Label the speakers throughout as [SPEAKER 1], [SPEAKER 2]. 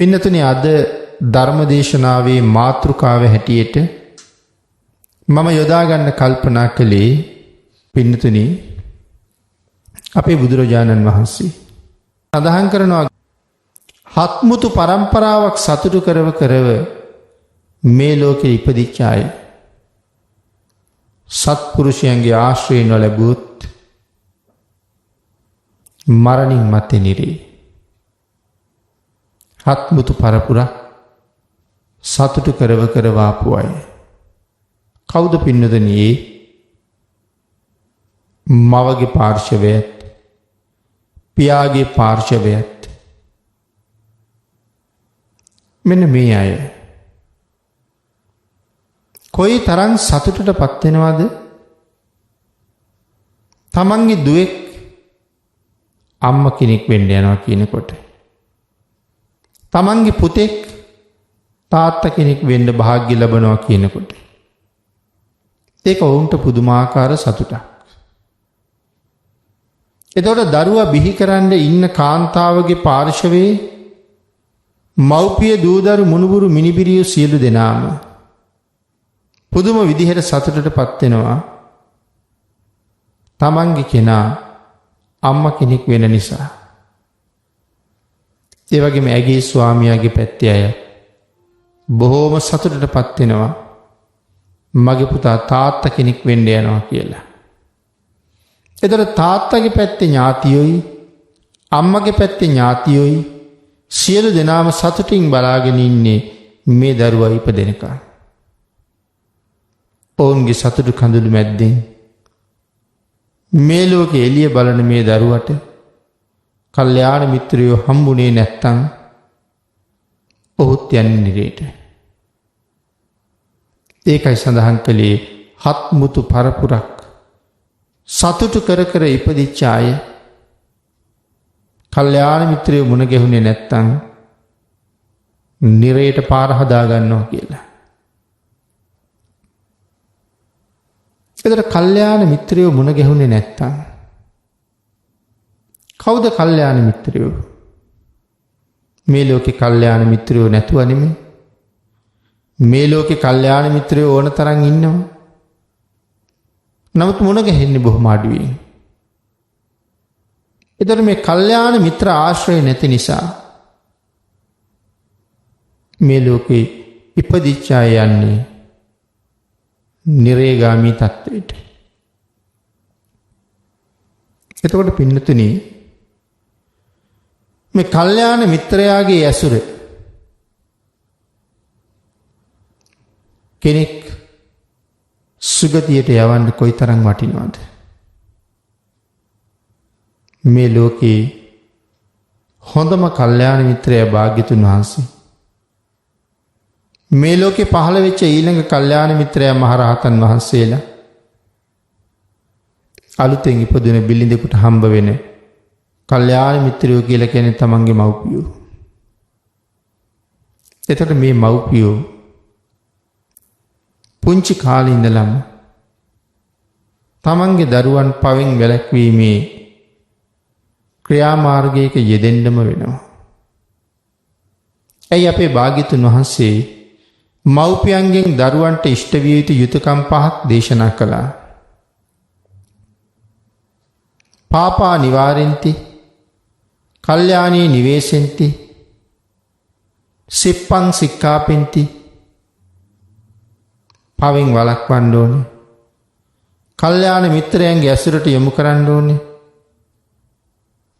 [SPEAKER 1] පින්නතුනි, අද ධර්මදේශනාවේ මාතෘකාව හැටියට මම යොදා ගන්න කල්පනා කළේ පින්නතුනි, අපේ බුදුරජාණන් වහන්සේ සඳහන් කරනවා හත්මුතු පරම්පරාවක් සතුටු කරව කරව මේ ලෝකෙ ඉපදිච්ච අය සත්පුරුෂයන්ගේ ආශ්‍රය නොලැබුවොත් මරණින් මත්තේ නිරේ. හත්මුතු පරපුරක් සතුටු කරව කරව ආපු අය කවුද පින්නතුනි? ඒ මවගේ පාර්ශවයත් පියාගේ පාර්ශවයත් මෙන්න මේ අය කොයි තරම් සතුටට පත් වෙනවද තමන්ගේ දුවෙක් අම්මා කෙනෙක් වෙන්න යනවා කියනකොට, තමන්ගේ පුතෙක් තාත්තා කෙනෙක් වෙන්න භාග්‍ය ලැබනවා කියනකොට, ඒක ඔවුන්ට පුදුමාකාර සතුටක්. එතකොට දරුවා බිහි කරන්න ඉන්න කාන්තාවගේ පාර්ශවයේ මව්පිය දූදරු මුණුබුරු මිනිබිරියෝ සියලු දෙනාම පුදුම විදිහට සතුටට පත් වෙනවා තමන්ගේ කෙනා අම්මා කෙනෙක් වෙන නිසා. ඒ වගේම ඇගේ ස්වාමියාගේ පැත්තේ අය බොහෝම සතුටට පත් වෙනවා මගේ පුතා තාත්තා කෙනෙක් වෙන්න යනවා කියලා. එතකොට තාත්තගේ පැත්තේ ඥාතියොයි අම්මගේ පැත්තේ ඥාතියොයි සියලු දෙනාම සතුටින් බලාගෙන ඉන්නේ මේ දරුවා ඉපදෙනකම්. ඔවුන්ගේ සතුටු කඳුළු මැද්දෙන් මේ ලෝකෙ එළිය බලන මේ දරුවට කල්යාණ මිත්‍රයෝ හම්බුනේ නැත්තම් ඔහුත් යන්නේ නිරේට. ඒකයි සඳහන් කළේ හත් මුතු පරපුරක් සතුටු කර කර ඉපදිච්ච අය කල්යාණ මිත්‍රයෝ මුණ ගැහුනේ නැත්තම් නිරේට පාර හදා ගන්නවා කියලා. එතකොට කල්යාණ මිත්‍රයෝ මුණ ගැහුනේ නැත්තම් කවුද කල්යාණ මිත්‍රයෝ? මේ ලෝකේ කල්යාණ මිත්‍රයෝ නැතුව නෙමෙයි. මේ ලෝකේ කල්යාණ මිත්‍රයෝ ඕන තරම් ඉන්නවා. නමුත් මුණ ගැහෙන්නේ බොහොම අඩුවෙන්. එතකොට මේ කල්යාණ මිත්‍ර ආශ්‍රය නැති නිසා මේ ලෝකේ ඉපදිච්ච අය යන්නේ නිරේගාමී තත්ත්වයට. එතකොට පින්නතුනි, මේ කල්යාණ මිත්‍රයාගේ ඇසුර කෙනෙක් සුගතියට යවන්න කොයිතරම් වටිනවද? මේ ලෝකේ හොඳම කල්යාණ මිත්‍රයා භාග්‍යතුන් වහන්සේ. මේ ලෝකේ පහළ වෙච්ච ඊළඟ කල්යාණ මිත්‍රයා මහරහතන් වහන්සේලා. අලුතෙන් ඉපදුන බිලිඳෙකුට හම්බ වෙන කල්යාණ මිත්‍රයෝ කියලා කියන්නේ තමන්ගේ මව්පියෝ. එතකොට මේ මව්පියෝ පුංචි කාලේ ඉඳලම තමන්ගේ දරුවන් පවෙන් වැළැක්වීමේ ක්‍රියාමාර්ගයක යෙදෙන්නම වෙනවා. ඇයි අපේ භාග්‍යතුන් වහන්සේ මව්පියන්ගෙන් දරුවන්ට ඉෂ්ට විය යුතු යුතුයකම් පහක් දේශනා කළා. පාපා නිවාරෙන්ති, කල්යාණී නිවේසෙන්ති, සිප්පං සික්ඛාපෙන්ති. පවෙන් වළක්වන්න ඕනේ. කල්යාණ මිත්‍රයන්ගේ ඇසුරට යොමු කරන්න ඕනේ.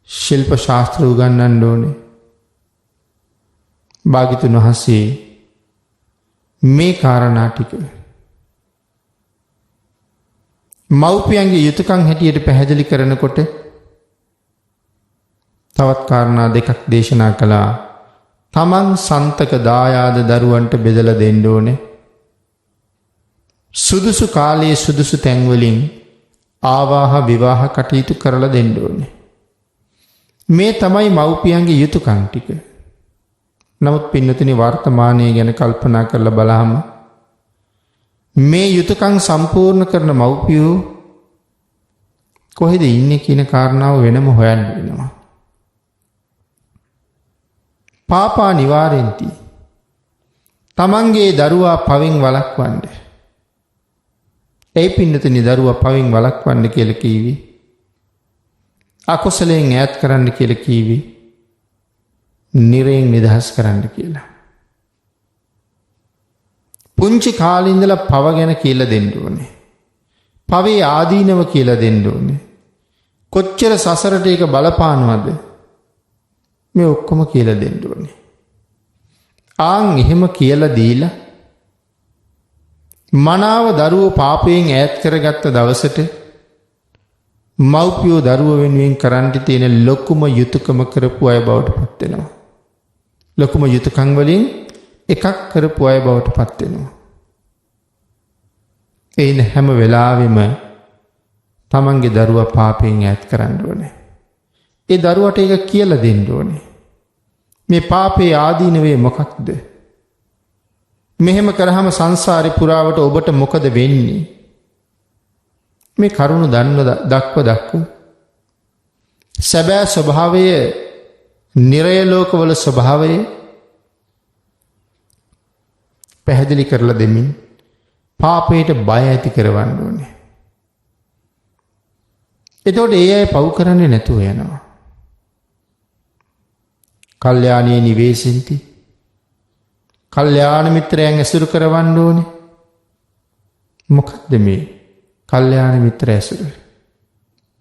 [SPEAKER 1] ශිල්ප ශාස්ත්‍ර උගන්වන්න ඕනේ. භාග්‍යතුන් වහන්සේ මේ කාරණා ටික මව්පියන්ගේ යුතුයකම් හැටියට පැහැදිලි කරනකොට තවත් කාරණා දෙකක් දේශනා කළා. තමන් සන්තක දායාද දරුවන්ට බෙදලා දෙන්න ඕනේ. සුදුසු කාලයේ සුදුසු තැන්වලින් ආවාහ විවාහ කටයුතු කරලා දෙන්න ඕනේ. මේ තමයි මව්පියන්ගේ යුතුයකම් ටික. නමුත් පින්නතුනි, වර්තමානයේ ගැන කල්පනා කරලා බලහම මේ යුතුයකම් සම්පූර්ණ කරන මව්පියෝ කොහෙද ඉන්නේ කියන කාරණාව වෙනම හොයන්න වෙනවා. පාපා නිවාරෙන්ති. තමන්ගේ දරුවා පවෙන් වළක්වන්න. ඇයි පින්නතුනි දරුවා පවෙන් වළක්වන්න කියලා කීවේ? අකුසලයෙන් ඈත් කරන්න කියලා කීවේ? නිරයෙන් නිදහස් කරන්න කියලා. පුංචි කාලේ ඉඳලා පව ගැන කියලා දෙන්න ඕනේ. පවේ ආදීනව කියලා දෙන්න ඕනේ. කොච්චර සසරට ඒක බලපානවද? මේ ඔක්කොම කියලා දෙන්න ඕනේ. ආන් එහෙම කියලා දීලා මනාව දරුවෝ පාපයෙන් ඈත් කරගත්ත දවසට මව්පියෝ දරුවෝ වෙනුවෙන් කරන්න තියෙන ලොකුම යුතුයකම කරපු අය බවට පත් වෙනවා. ලොකුම යුතුයකම් වලින් එකක් කරපු අය බවට පත් වෙනවා. ඒන හැම වෙලාවෙම තමන්ගේ දරුවා පාපයෙන් ඈත් කරන්න ඕනේ. ඒ දරුවට ඒක කියලා දෙන්න ඕනේ. මේ පාපේ ආදීනවේ මොකක්ද? මෙහෙම කරාම සංසාරේ පුරාවට ඔබට මොකද වෙන්නේ? මේ කරුණු දන්න දක්ව දක්ව සැබෑ ස්වභාවය නිරය ලෝකවල ස්වභාවය පැහැදිලි කරලා දෙමින් පාපයට බය ඇති කරවන්න ඕනේ. එතකොට ඒ අය පව් කරන්නේ නැතුව යනවා. කල්යාණී නිවේසින්ති. කල්යාණ මිත්‍රයන් ඇසුරු කරවන්න ඕනේ. මොකද්ද මේ කල්යාණ මිත්‍ර ඇසුර?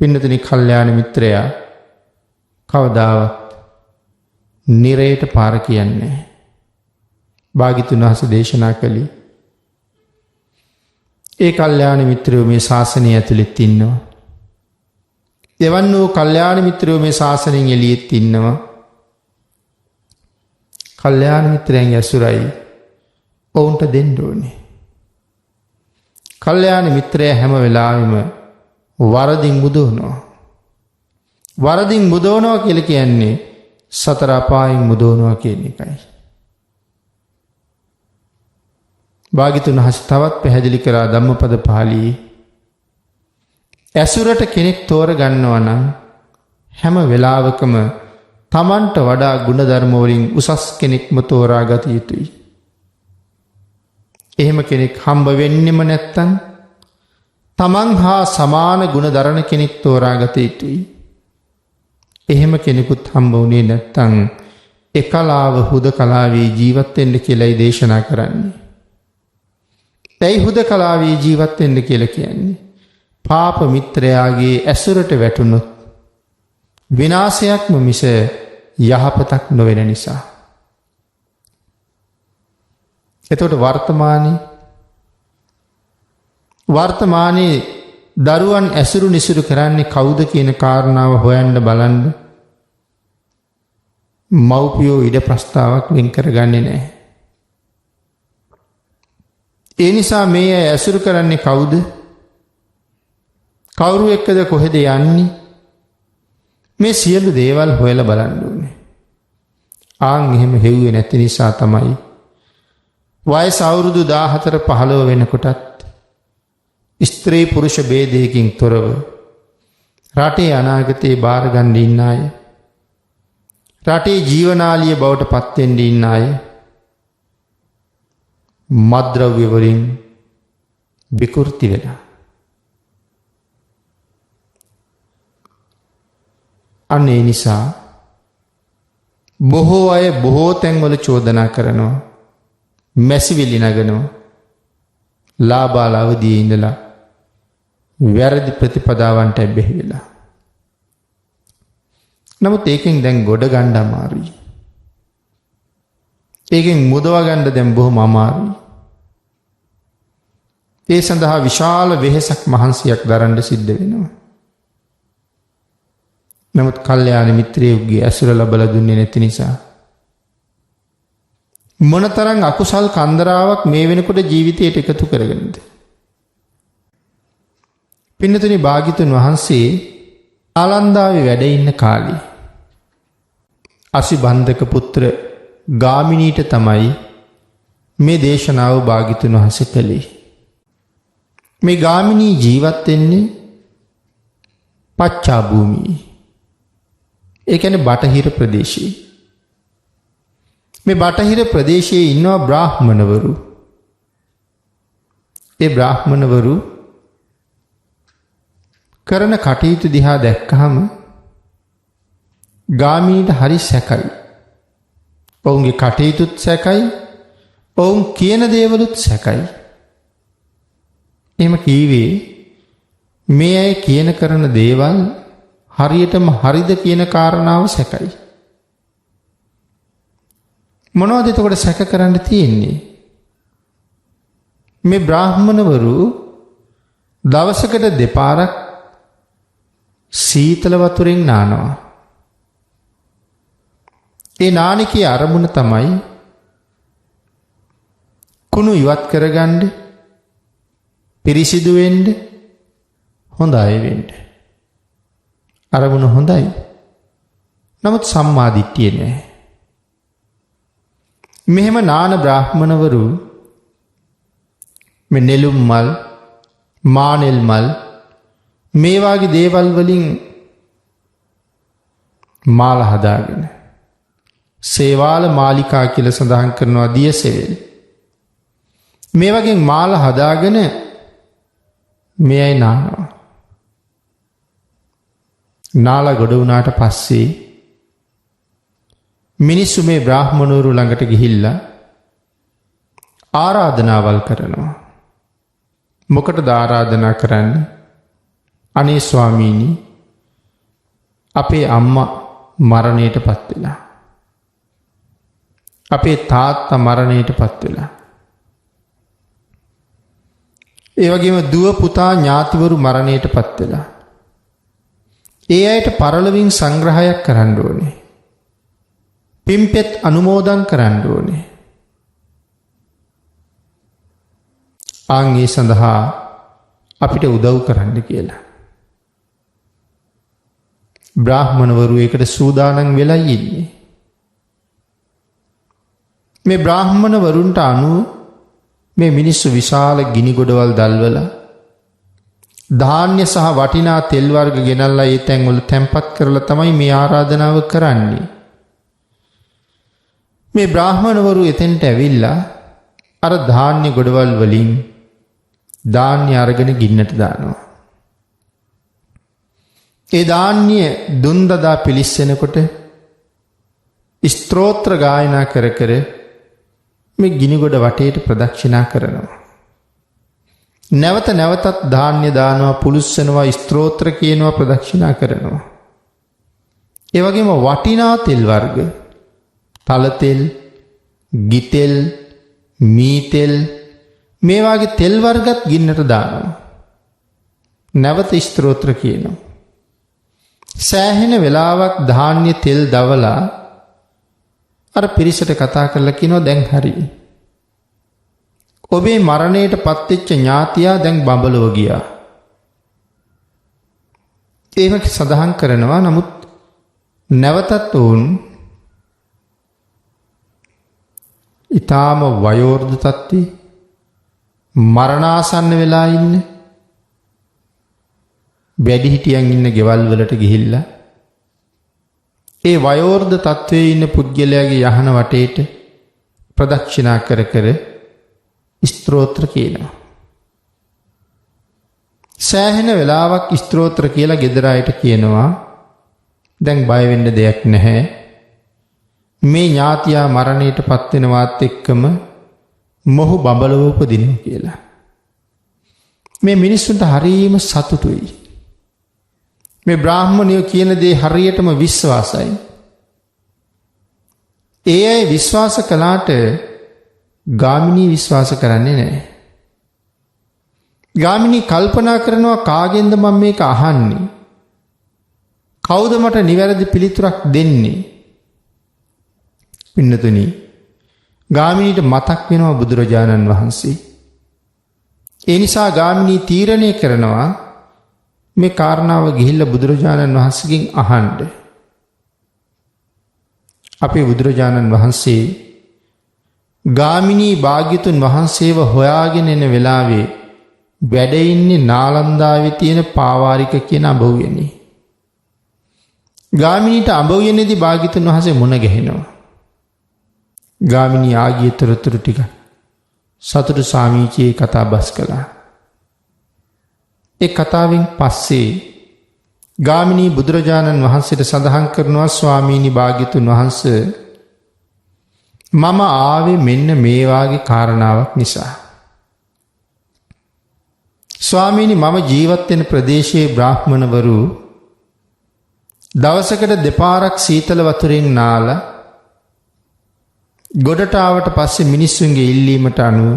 [SPEAKER 1] පින්නතුනි කල්යාණ මිත්‍රයා කවදාවත් නිරයට පාර කියන්නේ නැහැ. භාග්‍යතුන් වහන්සේ දේශනා කළේ ඒ කල්යාණ මිත්‍රයෝ මේ ශාසනය ඇතුළෙත් ඉන්නවා. එවන් වූ කල්යාණ මිත්‍රයෝ මේ ශාසනයෙන් එළියෙත් ඉන්නවා. කල්යාණ මිත්‍රයන් ඇසුරයි ඔවුන්ට දෙන්න ඕනේ. කල්යාණ මිත්‍රයා හැම වෙලාවෙම වරදින් මුදවනවා. වරදින් මුදවනවා කියලා කියන්නේ සතර අපායෙන් මුදවනවා කියන එකයි. භාග්‍යතුන් වහන්සේ තවත් පැහැදිලි කරා ධම්මපද පාළියේ ඇසුරට කෙනෙක් තෝර ගන්නවා නම් හැම වෙලාවකම තමන්ට වඩා ගුණධර්ම වලින් උසස් කෙනෙක්ම තෝරාගත යුතුයි. එහෙම කෙනෙක් හම්බ වෙන්නෙම නැත්තම් තමන් හා සමාන ගුණ දරන කෙනෙක් තෝරාගත යුතුයි. එහෙම කෙනෙකුත් හම්බ වුණේ නැත්තම් එකලාව හුදකලාවේ ජීවත් වෙන්න කියලායි දේශනා කරන්නේ. ඇයි හුදකලාවේ ජීවත් වෙන්න කියලා කියන්නේ? පාප මිත්‍රයාගේ ඇසුරට වැටුනොත් විනාශයක්ම මිස යහපතක් නොවන නිසා. එතකොට වර්තමානයේ දරුවන් ඇසුරු නිසුරු කරන්නේ කවුද කියන කාරණාව හොයන්න බලන්න මව්පියෝ ඉඩ ප්‍රස්තාවක් වෙන් කරගන්නේ නැහැ. ඒ නිසා මේ අය ඇසුරු කරන්නේ කවුද? කවුරු එක්කද කොහෙද යන්නේ? මේ සියලු දේවල් හොයලා බලන්න ඕනේ. ආන් එහෙම හෙව්වේ නැති නිසා තමයි වයස අවුරුදු 14 15 වෙනකොටත් ස්ත්‍රී පුරුෂ භේදයකින් තොරව රටේ අනාගතේ බාර ගන්න ඉන්න අය, රටේ ජීවනාලිය බවට පත් වෙන්න ඉන්න අය මත්ද්‍රව්‍ය වලින් විකෘති වෙලා අන්න ඒ නිසා බොහෝ අය බොහෝ තැන්වල චෝදනා කරනවා, මැසිවිලි නගනවා, ලාබාල අවදියේ ඉඳලා වැරදි ප්‍රතිපදාවන්ට ඇබ්බැහි වෙලා. නමුත් ඒකෙන් දැන් ගොඩ ගන්න අමාරුයි. ඒකෙන් මුදව ගන්න දැන් බොහොම අමාරුයි. ඒ සඳහා විශාල වෙහෙසක් මහන්සියක් දරන්න සිද්ධ වෙනවා. නමුත් කල්යාණ මිත්‍රයෙකුගේ ඇසුර ලැබලා දුන්නේ නැති නිසා මොනතරම් අකුසල් කන්දරාවක් මේ වෙනකොට ජීවිතයට එකතු කරගෙනද? පින්නතුනි භාග්‍යතුන් වහන්සේ ආලන්දාවේ වැඩ ඉන්න කාලේ අසිබන්ධක පුත්‍ර ගාමිණීට තමයි මේ දේශනාව භාග්‍යතුන් වහන්සේ කළේ. මේ ගාමිණී ජීවත් වෙන්නේ පච්චා භූමියේ. ඒ කියන්නේ බටහිර ප්‍රදේශයේ. මේ බටහිර ප්‍රදේශයේ ඉන්නවා බ්‍රාහ්මණවරු. ඒ බ්‍රාහ්මණවරු කරන කටයුතු දිහා දැක්කහම ගාමිණීට හරි සැකයි. ඔවුන්ගේ කටයුතුත් සැකයි, ඔවුන් කියන දේවලුත් සැකයි. එහෙම කීවේ මේ අය කියන කරන දේවල් හරියටම හරිද කියන කාරණාව සැකයි. මොනවද එතකොට සැක කරන්න තියෙන්නේ? මේ බ්‍රාහ්මණවරු දවසකට දෙපාරක් සීතල වතුරෙන් නානවා. ඒ නානිකේ අරමුණ තමයි කුණු ඉවත් කරගන්න, පිරිසිදු වෙන්න, හොඳ අය වෙන්න. අරමුණ හොඳයි. නමුත් සම්මා දිට්ඨිය නෑ. මෙහෙම නාන බ්‍රාහ්මණවරු මේ නෙළුම් මල්, මානෙල් මල් මේ වාගේ දේවල් වලින් මාල හදාගෙන සේවාල මාලිකා කියලා සඳහන් කරනවා දියසෙවල්. මේ වගේ මාල හදාගෙන මේ අය නානවා. නාලා ගොඩ වුණාට පස්සේ මිනිස්සු මේ බ්‍රාහ්මණවරු ළඟට ගිහිල්ලා ආරාධනාවල් කරනවා. මොකටද ආරාධනා කරන්නේ? අනේ ස්වාමීනි, අපේ අම්මා මරණයට පත් වෙලා. අපේ තාත්තා මරණයට පත් වෙලා. ඒ වගේම දුව පුතා ඥාතිවරු මරණයට පත් වෙලා. ඒ අයට පරලොවින් සංග්‍රහයක් කරන්න ඕනේ. පින්පෙත් අනුමෝදන් කරන්න ඕනේ. ආන් ඒ සඳහා අපිට උදව් කරන්න කියලා. බ්‍රාහ්මණවරු ඒකට සූදානම් වෙලා ඉන්නේ. මේ බ්‍රාහ්මණවරුන්ට අනුව මේ මිනිස්සු විශාල ගිනි ගොඩවල් දල්වලා ධාන්‍ය සහ වටිනා තෙල් වර්ග ගෙනල්ලා ඒ තැන්වල තැන්පත් කරලා තමයි මේ ආරාධනාව කරන්නේ. මේ බ්‍රාහ්මණවරු එතෙන්ට ඇවිල්ලා අර ධාන්‍ය ගොඩවල් වලින් ධාන්‍ය අරගෙන ගින්නට දානවා. ඒ ධාන්‍ය දුන් දදා පිලිස්සෙනකොට ස්ත්‍රෝත්‍ර ගායනා කර කර මේ ගිනි ගොඩ වටේට ප්‍රදක්ෂිනා කරනවා. නැවත නැවතත් ධාන්‍ය දානවා, පුලුස්සනවා, ස්ත්‍රෝත්‍ර කියනවා, ප්‍රදක්ෂිනා කරනවා. ඒ වගේම වටිනා තෙල් වර්ග, තල තෙල්, ගිතෙල්, මී තෙල් මේ වාගේ තෙල් වර්ගත් ගින්නට දානවා. නැවත ස්ත්‍රෝත්‍ර කියනවා. සෑහෙන වෙලාවක් ධාන්‍ය තෙල් දවලා අර පිරිසට කතා කරලා කියනවා, දැන් හරි. ඔබේ මරණයට පත්වෙච්ච ඥාතියා දැන් බඹලොව ගියා. එහෙම සඳහන් කරනවා. නමුත් නැවතත් ඔවුන් ඊටාම වයෝවෘද්ධ තත්ත්වයේ මරණාසන්න වෙලා ඉන්න වැඩිහිටියන් ඉන්න ගෙවල් වලට ගිහිල්ලා ඒ වයෝවෘද්ධ තත්ත්වයේ ඉන්න පුද්ගලයාගේ යහන වටේට ප්‍රදක්ෂිනා කර කර ස්ත්‍රෝත්‍ර කියනවා. සෑහෙන වෙලාවක් ස්ත්‍රෝත්‍ර කියලා ගෙදර අයට කියනවා, දැන් බය වෙන්න දෙයක් නැහැ. මේ ඥාතියා මරණයට පත් වෙනවත් එක්කම මොහු බඹලව උපදිනවා කියලා. මේ මිනිස්සුන්ට හරීම සතුටුයි. මේ බ්‍රාහ්මණයෝ කියන දේ හරියටම විශ්වාසයි. ඒ අය විශ්වාස කළාට ගාමිණී විශ්වාස කරන්නේ නැහැ. ගාමිණී කල්පනා කරනවා, කාගෙන්ද මම මේක අහන්නේ? කවුද මට නිවැරදි පිළිතුරක් දෙන්නේ? පින්නතුනි, ගාමිණීට මතක් වෙනවා බුදුරජාණන් වහන්සේ. ඒ නිසා ගාමිණී තීරණය කරනවා මේ කාරණාව ගිහිල්ලා බුදුරජාණන් වහන්සේගෙන් අහන්න. අපේ බුදුරජාණන් වහන්සේ ගාමිණී භාග්‍යතුන් වහන්සේව හොයාගෙන එන වෙලාවේ වැඩ ඉන්නේ නාලන්දාවේ තියෙන පාවාරික කියන අඹ උයනේ. ගාමිණීට අඹ උයනේදී භාග්‍යතුන් වහන්සේ මුණ ගැහෙනවා. ගාමිණී ආගිය තොරතුරු ටික සතුටු සාමීචියේ කතා බස් කළා. ඒ කතාවෙන් පස්සේ ගාමිණී බුදුරජාණන් වහන්සේට සඳහන් කරනවා, ස්වාමීනි භාග්‍යතුන් වහන්සේ, මම ආවේ මෙන්න මේ වාගේ කාරණාවක් නිසා. ස්වාමීනි, මම ජීවත් වෙන ප්‍රදේශයේ බ්‍රාහ්මණවරු දවසකට දෙපාරක් සීතල වතුරෙන් නාලා ගොඩට ආවට පස්සේ මිනිස්සුන්ගේ ඉල්ලීමට අනුව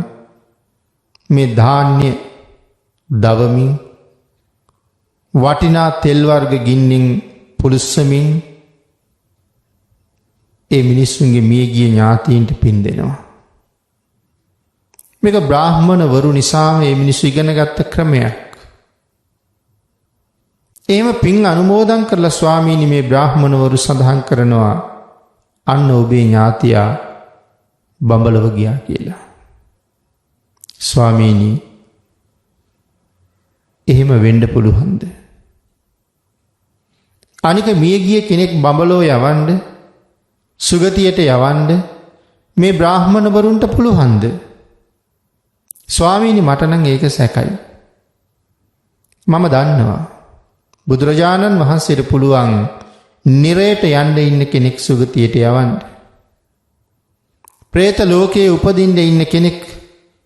[SPEAKER 1] මේ ධාන්‍ය දවමින්, වටිනා තෙල් වර්ග ගින්නෙන් පුලුස්සමින් ඒ මිනිස්සුන්ගේ මියගිය ඥාතීන්ට පින් දෙනවා. මේක බ්‍රාහ්මණවරු නිසාම මේ මිනිස්සු ඉගෙන ගත්ත ක්‍රමයක්. එහෙම පින් අනුමෝදන් කරලා ස්වාමීනි, මේ බ්‍රාහ්මණවරු සඳහන් කරනවා අන්න ඔබේ ඥාතියා බඹලව ගියා කියලා. ස්වාමීනි, එහෙම වෙන්න පුළුවන්ද? අනික මියගිය කෙනෙක් බඹලෝ යවන්න, සුගතියට යවන්න මේ බ්‍රාහ්මණවරුන්ට පුළුවන්ද? ස්වාමීනි, මට නම් ඒක සැකයි. මම දන්නවා බුදුරජාණන් වහන්සේට පුළුවන් නිරයට යන්න ඉන්න කෙනෙක් සුගතියට යවන්න. ප්‍රේත ලෝකයේ උපදින්න ඉන්න කෙනෙක්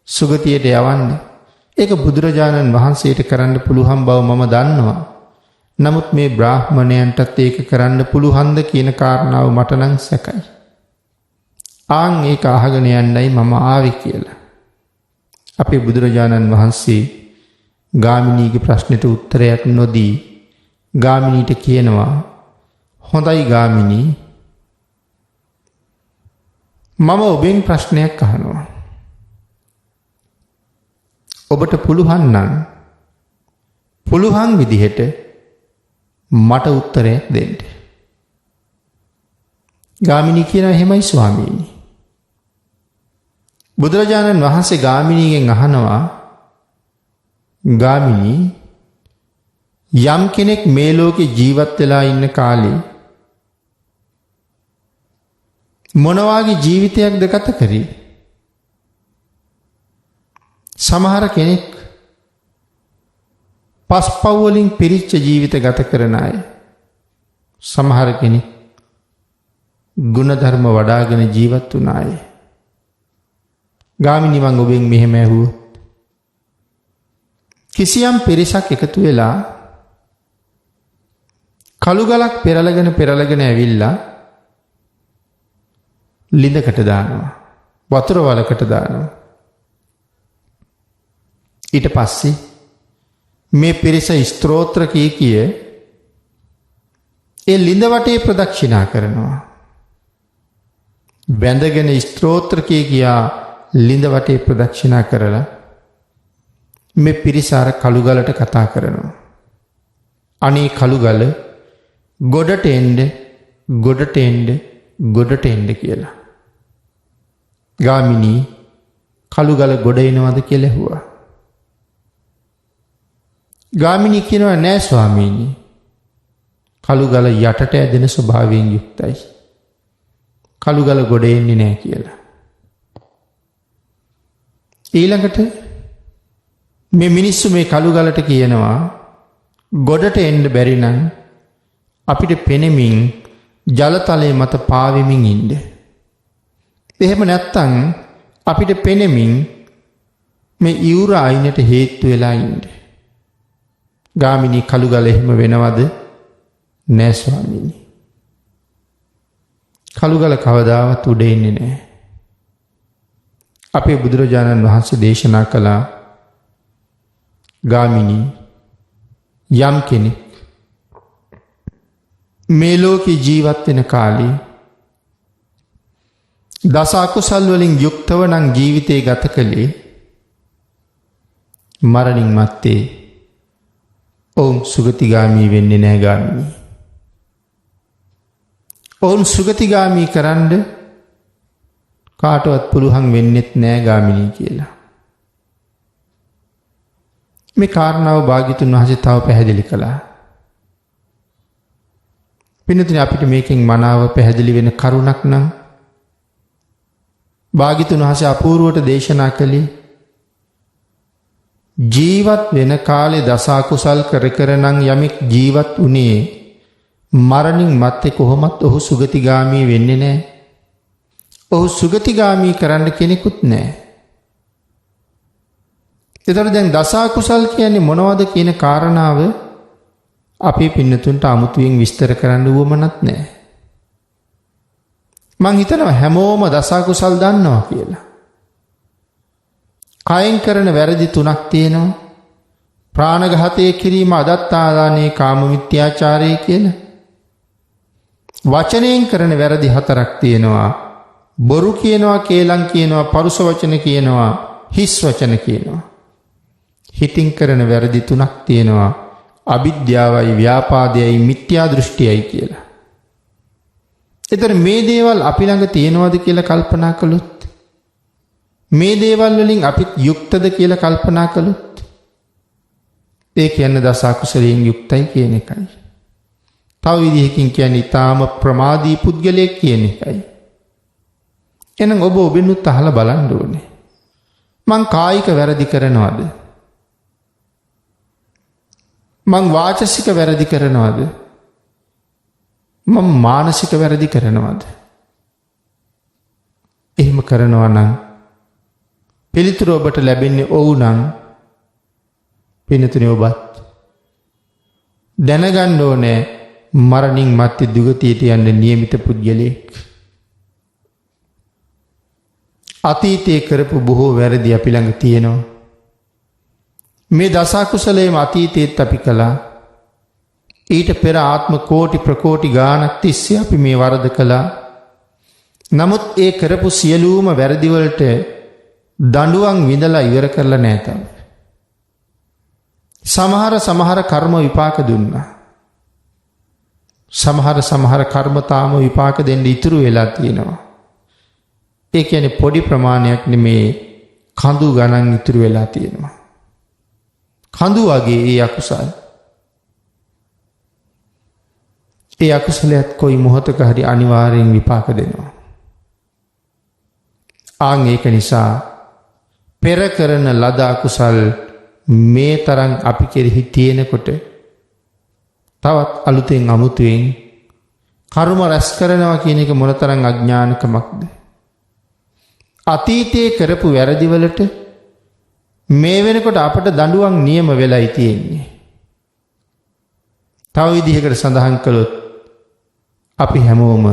[SPEAKER 1] සුගතියට යවන්න. ඒක බුදුරජාණන් වහන්සේට කරන්න පුළුවන් බව මම දන්නවා. නමුත් මේ බ්‍රාහ්මණයන්ටත් ඒක කරන්න පුළුවන්ද කියන කාරණාව මට නම් සැකයි. ආන් ඒක අහගෙන යන්නයි මම ආවේ කියලා. අපේ බුදුරජාණන් වහන්සේ ගාමිණීගේ ප්‍රශ්නෙට උත්තරයක් නොදී ගාමිණීට කියනවා, හොඳයි ගාමිණී, මම ඔබෙන් ප්‍රශ්නයක් අහනවා. ඔබට පුළුවන් නම් පුළුවන් විදිහට මට උත්තරයක් දෙන්න. ගාමිණී කියනවා, එහෙමයි ස්වාමීනි. බුදුරජාණන් වහන්සේ ගාමිණීගෙන් අහනවා, ගාමිණී, යම් කෙනෙක් මේ ලෝකේ ජීවත් වෙලා ඉන්න කාලේ මොන වාගේ ජීවිතයක්ද ගත කරේ? සමහර කෙනෙක් පස්පව් වලින් පිරිච්ච ජීවිත ගත කරන අය. සමහර කෙනෙක් ගුණධර්ම වඩාගෙන ජීවත් වුණ අය. ගාමිණී, මං ඔබෙන් මෙහෙම ඇහුවොත්, කිසියම් පිරිසක් එකතු වෙලා කළු ගලක් පෙරලගෙන පෙරලගෙන ඇවිල්ලා ලිඳකට දානවා. වතුර වලකට දානවා. ඊට පස්සේ මේ පිරිස ස්තෝත්‍ර කිය කිය ඒ ලිඳ වටේ ප්‍රදක්ෂිනා කරනවා. වැඳගෙන ස්තෝත්‍ර කිය කියා ලිඳ වටේ ප්‍රදක්ෂිනා කරලා මේ පිරිස අර කළු ගලට කතා කරනවා. අනේ කළු ගල, ගොඩට එන්න, ගොඩට එන්න, ගොඩට එන්න කියලා. ගාමිණී, කළු ගල ගොඩ එනවද කියලා ඇහුවා. ගාමිණී කියනවා, නෑ ස්වාමීනි. කළු ගල යටට ඇදෙන ස්වභාවයෙන් යුක්තයි. කළු ගල ගොඩ එන්නේ නෑ කියලා. ඊළඟට මේ මිනිස්සු මේ කළු ගලට කියනවා, ගොඩට එන්න බැරි නම් අපිට පෙනෙමින් ජලතලයේ මත පාවෙමින් ඉන්න. එහෙම නැත්තම් අපිට පෙනෙමින් මේ ඉවුර අයිනට හේතු වෙලා ඉන්න. ගාමිණී, කළු ගල එහෙම වෙනවද? නෑ ස්වාමීනි. කළු ගල කවදාවත් උඩ එන්නේ නෑ. අපේ බුදුරජාණන් වහන්සේ දේශනා කළා, ගාමිණී, යම් කෙනෙක් මේ ලෝකේ ජීවත් වෙන කාලේ දස අකුසල් වලින් යුක්තව නම් ජීවිතේ ගත කළේ, මරණින් මත්තේ ඔවුන් සුගතිගාමී වෙන්නේ නෑ ගාමිණී. ඔවුන් සුගතිගාමී කරන්න කාටවත් පුළුවන් වෙන්නෙත් නෑ ගාමිණී කියලා. මේ කාරණාව භාග්‍යතුන් වහන්සේ තව පැහැදිලි කළා. පින්නතුනි, අපිට මේකෙන් මනාව පැහැදිලි වෙන කරුණක් නම් භාග්‍යතුන් වහන්සේ අපූර්වට දේශනා කළේ ජීවත් වෙන කාලේ දස අකුසල් කර කර නම් යමෙක් ජීවත් වුණේ මරණින් මත්තේ කොහොමත් ඔහු සුගතිගාමී වෙන්නේ නැහැ. ඔහු සුගතිගාමී කරන්න කෙනෙකුත් නැහැ. එතකොට දැන් දස අකුසල් කියන්නේ මොනවද කියන කාරණාව අපේ පින්නතුන්ට අමුතුවෙන් විස්තර කරන්න උවමනත් නැහැ. මං හිතනවා හැමෝම දස අකුසල් දන්නවා කියලා. කයෙන් කරන වැරදි තුනක් තියෙනවා. ප්‍රාණඝාතය කිරීම, අදත්තාදානය, කාම මිත්‍යාචාරය කියලා. වචනයෙන් කරන වැරදි හතරක් තියෙනවා. බොරු කියනවා, කේලම් කියනවා, පරුෂ වචන කියනවා, හිස් වචන කියනවා. හිතින් කරන වැරදි තුනක් තියෙනවා. අවිද්‍යාවයි, ව්‍යාපාදයයි, මිත්‍යා දෘෂ්ටියයි කියලා. ඒතර මේ දේවල් අපි ළඟ තියෙනවද කියලා කල්පනා කළොත්, මේ දේවල් වලින් අපිත් යුක්තද කියලා කල්පනා කළොත්, ඒ කියන්නේ දස අකුසලයෙන් යුක්තයි කියන එකයි. තව විදිහකින් කියන්නේ ඊටාම ප්‍රමාදී පුද්ගලයෙක් කියන එකයි. එහෙනම් ඔබ ඔබෙනුත් අහලා බලන්න ඕනේ. මං කායික වැරදි කරනවද? මං වාචසික වැරදි කරනවද? මං මානසික වැරදි කරනවද? එහෙම කරනවා නම් පිළිතුර ඔබට ලැබෙන්නේ ඔව් නම් පින්නතුනේ ඔබත් දැනගන්න ඕනේ මරණින් මත්තේ දුගතියට යන්න නියමිත පුද්ගලයෙක්. අතීතයේ කරපු බොහෝ වැරදි අපි ළඟ තියෙනවා. මේ දස අකුසලයේම අතීතයේත් අපි කළා. ඊට පෙර ආත්ම කෝටි ප්‍රකෝටි ගාණක් තිස්සේ අපි මේ වරද කළා. නමුත් ඒ කරපු සියලුම වැරදි වලට දඬුවම් විඳලා ඉවර කරලා නෑ තාම. සමහර සමහර කර්ම විපාක දුන්නා. සමහර සමහර කර්ම තාම විපාක දෙන්න ඉතුරු වෙලා තියෙනවා. ඒ කියන්නේ පොඩි ප්‍රමාණයක් නෙමේ, කඳු ගණන් ඉතුරු වෙලා තියෙනවා. කඳු වගේ ඒ අකුසල්. ඒ අකුසලයක් කොයි මොහොතක හරි අනිවාර්යෙන් විපාක දෙනවා. ආන් ඒක නිසා පෙර කරන ලද අකුසල් මේ තරම් අපි කෙරෙහි තියෙනකොට තවත් අලුතෙන් අමුතුවෙන් කර්ම රැස් කරනවා කියන එක මොනතරම් අඥානකමක්ද? අතීතයේ කරපු වැරදිවලට මේ වෙනකොට අපට දඬුවම් නියම වෙලයි තියෙන්නේ. තව විදිහකට සඳහන් කළොත් අපි හැමෝම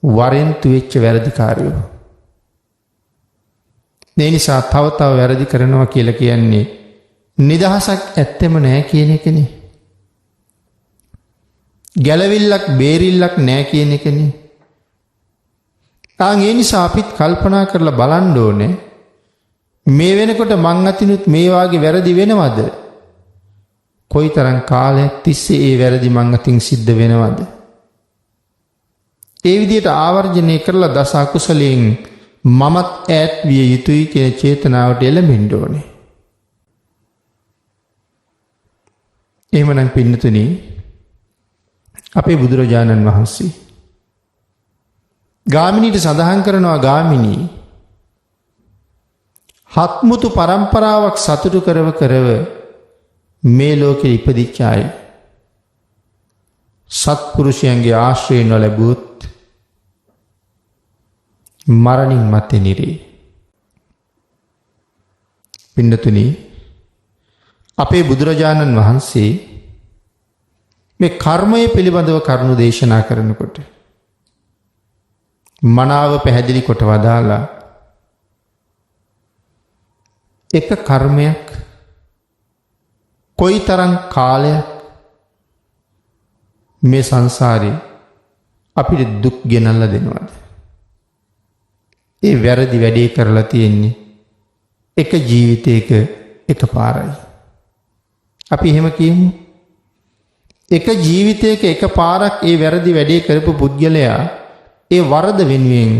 [SPEAKER 1] වරෙන්තු වෙච්ච වැරදිකාරයෝ. ඒ නිසා තව තව වැරදි කරනවා කියලා කියන්නේ නිදහසක් ඇත්තෙම නෑ කියන එකනේ. ගැලවිල්ලක් බේරිල්ලක් නෑ කියන එකනේ. ආන් ඒ නිසා අපිත් කල්පනා කරලා බලන්න ඕනේ මේ වෙනකොට මං අතිනුත් මේ වාගේ වැරදි වෙනවද? කොයිතරම් කාලයක් තිස්සේ ඒ වැරදි මං අතින් සිද්ධ වෙනවද? ඒ විදිහට ආවර්ජනය කරලා දස අකුසලයෙන් මමත් ඈත් විය යුතුයි කියන චේතනාවට එළඹෙන්න ඕනේ. එහෙමනම් පින්නතුනි, අපේ බුදුරජාණන් වහන්සේ ගාමිණීට සඳහන් කරනවා, ගාමිණී හත්මුතු පරම්පරාවක් සතුටු කරව කරව මේ ලෝකෙ ඉපදිච්ච අය සත්පුරුෂයන්ගේ ආශ්‍රය නොලැබුවොත් මරණින් මත්තේ නිරේ. පින්නතුනි, අපේ බුදුරජාණන් වහන්සේ මේ කර්මය පිළිබඳව කරුණු දේශනා කරනකොට මනාව පැහැදිලි කොට වදාලා එක කර්මයක් කොයිතරම් කාලයක් මේ සංසාරේ අපිට දුක් ගෙනල්ලා දෙනවද? ඒ වැරදි වැඩේ කරලා තියෙන්නේ එක ජීවිතයක එක පාරයි. අපි එහෙම කියමු. එක ජීවිතයක එක පාරක් ඒ වැරදි වැඩේ කරපු පුද්ගලයා ඒ වරද වෙනුවෙන්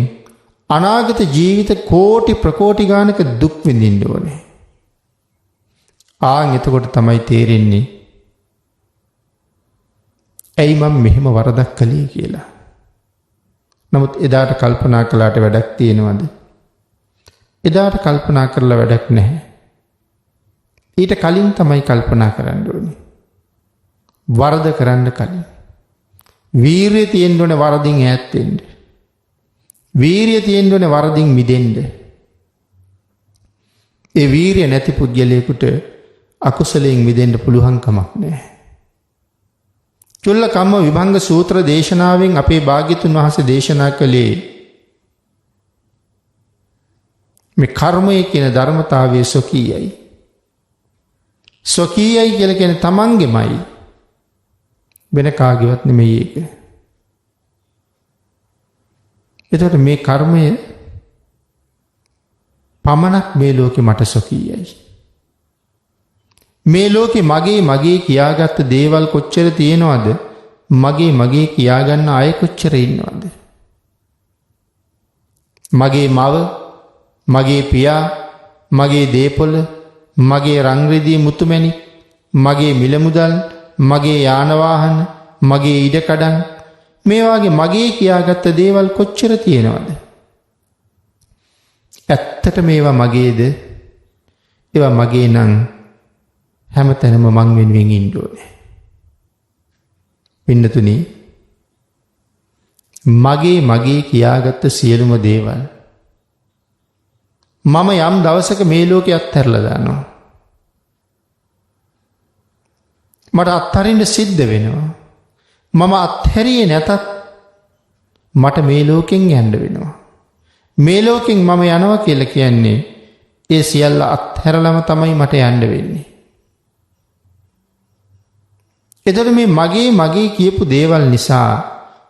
[SPEAKER 1] අනාගත ජීවිත කෝටි ප්‍රකෝටි ගානක දුක් විඳින්න ඕනේ. ආන් එතකොට තමයි තේරෙන්නේ ඇයි මම මෙහෙම වරදක් කළේ කියලා. නමුත් එදාට කල්පනා කළාට වැඩක් තියෙනවද? එදාට කල්පනා කරලා වැඩක් නැහැ. ඊට කලින් තමයි කල්පනා කරන්න ඕනේ. වරද කරන්න කලින්. වීරිය තියෙන්න ඕනේ වරදින් ඈත් වෙන්න. වීරිය තියෙන්න ඕනේ වරදින් මිදෙන්න. ඒ වීරිය නැති පුද්ගලයෙකුට අකුසලයෙන් මිදෙන්න පුළුවන් කමක් නැහැ. චුල්ල කම්ම විභංග සූත්‍ර දේශනාවෙන් අපේ භාග්‍යතුන් වහන්සේ දේශනා කළේ මේ කර්මය කියන ධර්මතාවය ස්වකීයයි. ස්වකීයයි කියලා කියන්නේ තමන්ගෙමයි. වෙන කාගේවත් නෙමෙයි ඒක. එතකොට මේ කර්මය පමණක් මේ ලෝකෙ මට ස්වකීයයි. මේ ලෝකෙ මගේ මගේ කියාගත්ත දේවල් කොච්චර තියෙනවද? මගේ මගේ කියාගන්න අය කොච්චර ඉන්නවද? මගේ මව, මගේ පියා, මගේ දේපොළ, මගේ රන් රිදී මුතුමැණික්, මගේ මිල මුදල්, මගේ යාන වාහන, මගේ ඉඩකඩම්, මේ වාගේ මගේ කියාගත්ත දේවල් කොච්චර තියෙනවද? ඇත්තට මේවා මගේද? ඒවා මගේ නම් හැමතැනම මං වෙනුවෙන් ඉන්න ඕනේ. පින්නතුනි, මගේ මගේ කියාගත්ත සියලුම දේවල් මම යම් දවසක මේ ලෝකේ අත්හැරලා දානවා. මට අත්හරින්න සිද්ධ වෙනවා. මම අත්හැරියේ නැතත් මට මේ ලෝකෙන් යන්න වෙනවා. මේ ලෝකෙන් මම යනවා කියලා කියන්නේ ඒ සියල්ල අත්හැරලම තමයි මට යන්න වෙන්නේ. එතකොට මේ මගේ මගේ කියපු දේවල් නිසා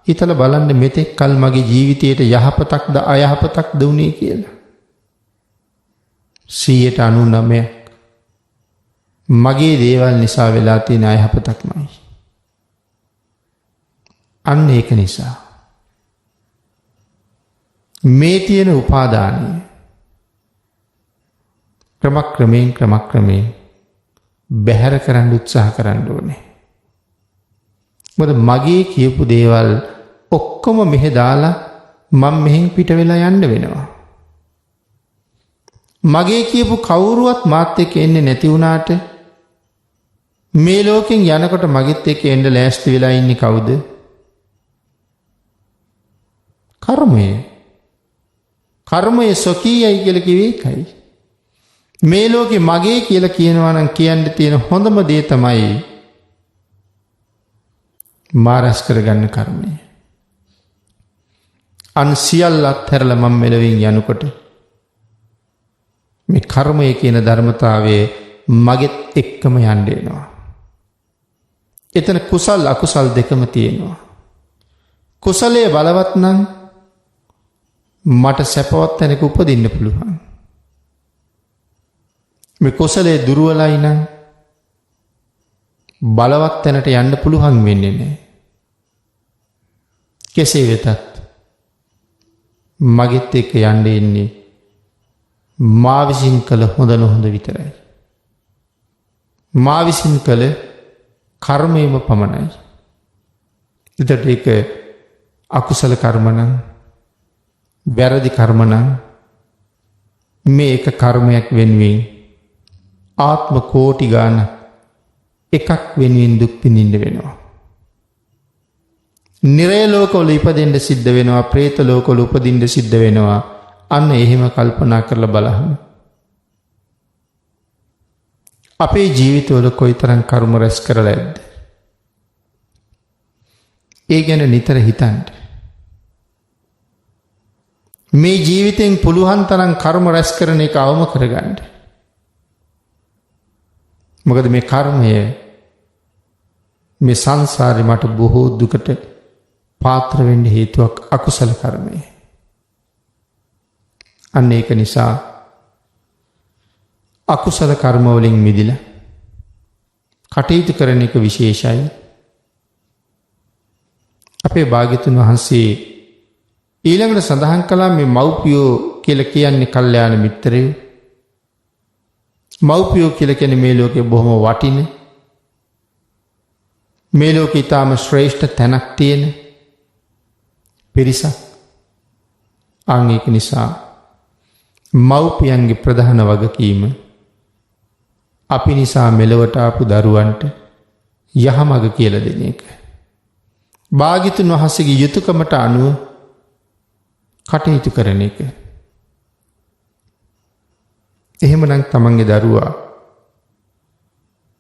[SPEAKER 1] හිතලා බලන්න මෙතෙක් කල් මගේ ජීවිතයට යහපතක්ද අයහපතක්ද වුනේ කියලා. 99% මගේ දේවල් නිසා වෙලා තියෙන අයහපතක්මයි. අන්න ඒක නිසා මේ තියෙන උපාදානය ක්‍රමක්‍රමයෙන් ක්‍රමක්‍රමයෙන් බැහැර කරන්න උත්සාහ කරන්න ඕනේ. මොකද මගේ කියපු දේවල් ඔක්කොම මෙහෙ දාලා මං මෙහෙන් පිට වෙලා යන්න වෙනවා. මගේ කියපු කවුරුවත් මාත් එක්ක එන්නේ නැති වුණාට මේ ලෝකෙන් යනකොට මගෙත් එක්ක එන්න ලෑස්ති වෙලා ඉන්නේ කවුද? කර්මය. කර්මය ස්වකීයයි කියලා කිව්වේ ඒකයි. මේ ලෝකෙ මගේ කියලා කියනවා නම් කියන්න තියෙන හොඳම දේ තමයි මා රැස් කරගන්න කර්මය. අන් සියල්ල අත්හැරලා මම මෙලොවින් යනකොට මේ කර්මය කියන ධර්මතාවය මගෙත් එක්කම යන්න එනවා. එතන කුසල් අකුසල් දෙකම තියෙනවා. කුසලයේ බලවත් නම් මට සැපවත් තැනක උපදින්න පුළුවන්. මේ කුසලයේ දුර්වලයි නම් බලවත් තැනට යන්න පුළුවන් වෙන්නේ නෑ. කෙසේ වෙතත් මගෙත් එක්ක යන්න එන්නේ මා විසින් කළ හොඳ නොහොඳ විතරයි. මා විසින් කළ කර්මයම පමණයි. එතකොට ඒක අකුසල කර්ම නම් වැරදි කර්ම නම් මේ එක කර්මයක් වෙනුවෙන් ආත්ම කෝටි ගාණක් එකක් වෙනුවෙන් දුක් විඳින්න වෙනවා. නිරය ලෝකවල ඉපදෙන්න සිද්ධ වෙනවා, ප්‍රේත ලෝකවල උපදින්න සිද්ධ වෙනවා. අන්න එහෙම කල්පනා කරලා බලහම අපේ ජීවිතවල කොයිතරම් කර්ම රැස් කරලා ඇද්ද? ඒ ගැන නිතර හිතන්න. මේ ජීවිතෙන් පුළුවන් තරම් කර්ම රැස් කරන එක අවම කරගන්න. මොකද මේ කර්මය මේ සංසාරේ මට බොහෝ දුකට පාත්‍ර වෙන්න හේතුවක් අකුසල කර්මය. අන්න ඒක නිසා අකුසල කර්ම වලින් මිදිලා කටයුතු කරන එක විශේෂයි. අපේ භාග්‍යතුන් වහන්සේ ඊළඟට සඳහන් කළා මේ මව්පියෝ කියලා කියන්නේ කල්යාණ මිත්‍රයෝ. මව්පියෝ කියලා කියන්නේ මේ ලෝකේ බොහොම වටින, මේ ලෝකේ ඊටාම ශ්‍රේෂ්ඨ තැනක් තියෙන පිරිසක්. ආන් ඒක නිසා මව්පියන්ගේ ප්‍රධාන වගකීම අපි නිසා මෙලොවට ආපු දරුවන්ට යහමඟ කියලා දෙන එක. භාග්‍යතුන් වහන්සේගේ යුතුයකමට අනුව කටයුතු කරන එක. එහෙමනම් තමන්ගේ දරුවා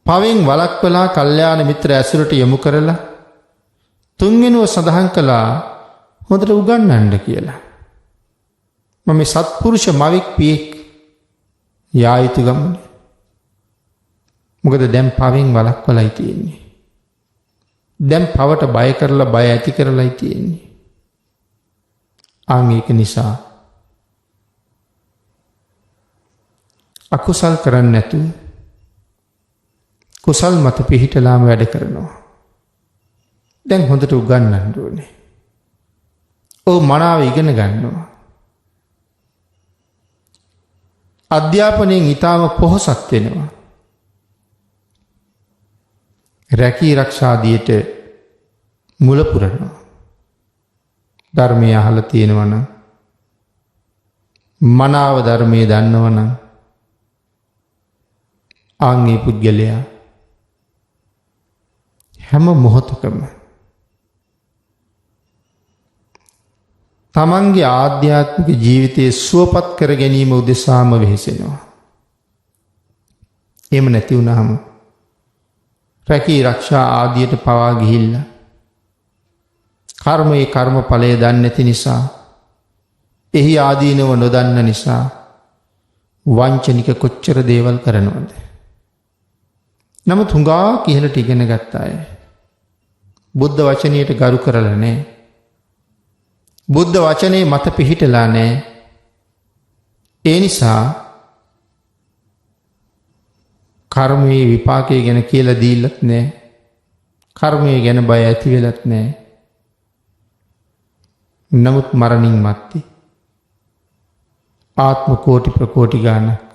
[SPEAKER 1] පවෙන් වළක්වලා කල්යාණ මිත්‍ර ඇසුරට යොමු කරලා තුන්වෙනුව සඳහන් කළා හොඳට උගන්වන්න කියලා. මම මේ සත්පුරුෂ මවෙක් පියෙක් යා යුතු ගමන. මොකද දැන් පවෙන් වළක්වලයි තියෙන්නේ. දැන් පවට බය කරලා බය ඇති කරලයි තියෙන්නේ. ආන් ඒක නිසා අකුසල් කරන්නේ නැතුව කුසල් මත පිහිටලාම වැඩ කරනවා. දැන් හොඳට උගන්වන්න ඕනේ. ඔව් මනාව ඉගෙන ගන්නවා. අධ්‍යාපනයෙන් ඊටාම පොහොසත් වෙනවා. රැකී රක්ෂාදියට මුල පුරනවා. ධර්මය අහලා තියෙනවා නම් මනාව ධර්මයේ දන්නවා නම් ආන් ඒ පුද්ගලයා හැම මොහොතකම තමන්ගේ ආධ්‍යාත්මික ජීවිතයේ සුවපත් කර ගැනීම උදෙසාම වෙහෙසෙනවා. එහෙම නැති වුණාම රැකී රක්ෂා ආදියට පවා ගිහිල්ලා කර්මයේ කර්මඵලය දන්නේ නැති නිසා, එහි ආදීනව නොදන්න නිසා වංචනික කොච්චර දේවල් කරනවද? නමුත් හුඟා ඉහළට ඉගෙන ගත්ත අය බුද්ධ වචනයට ගරු කරලා නැහැ. බුද්ධ වචනේ මත පිහිටලා නැහැ. ඒ නිසා කර්මයේ විපාකය ගැන කියලා දීලත් නැහැ. කර්මය ගැන බය ඇති වෙලත් නැහැ. නමුත් මරණින් මත්තේ ආත්ම කෝටි ප්‍රකෝටි ගානක්